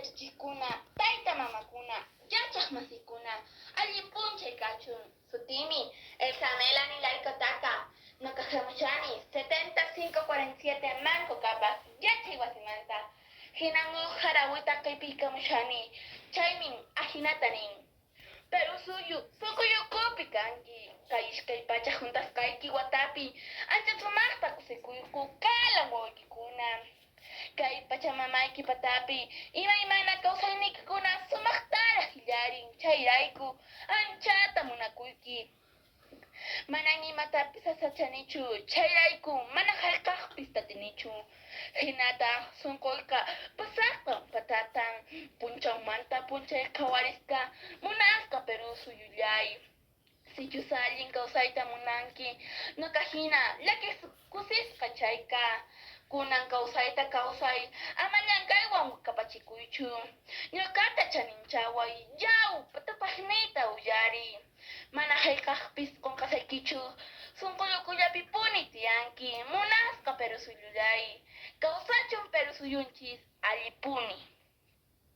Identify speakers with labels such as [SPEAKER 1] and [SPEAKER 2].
[SPEAKER 1] Yachachiqkuna, tayta mamakuna, yachaq masikuna, allin p'unchay kachun. Sutiymi Elsa Melanie Laycotaka, nuqa hamushani 7547 Manco Cápac yachay wasimanta. Hinan huk harawita qipiykamushani, chaymin ahinata nin, Perú suyu sunquyukupi kanki, kay iskay pacha huntasqayki watapi ancha sumaqta kusikuyku kalan wawaykikuna. Kay pachamamayki patapi imaymana kawsayniykikuna sumaqtaraq hillarin, chayrayku anchata munakuyki. Manan imatapis sasachanichu, chayrayku mana hayk'aqpis tatinichu. Hinataq sunquyqa pasaqta patatan, p'unchawmanta p'unchay qhawarisqa munasqa Perú suyullay. Sichus allin kawsayta munanki, noqa hina llakiq kusisqa chayqa, kunan kawsayta kawsay, ama llank'aywan kapachikuychu. Ñoqata chaninchaway, yaw, tupaqniyta uyariy. Mana hayk'aqpis qonqasaykichu, sonqoyukullapipuni tiyanki, munasqa Perú suyullay. Kawsachun Perú suyunchis, allipuni.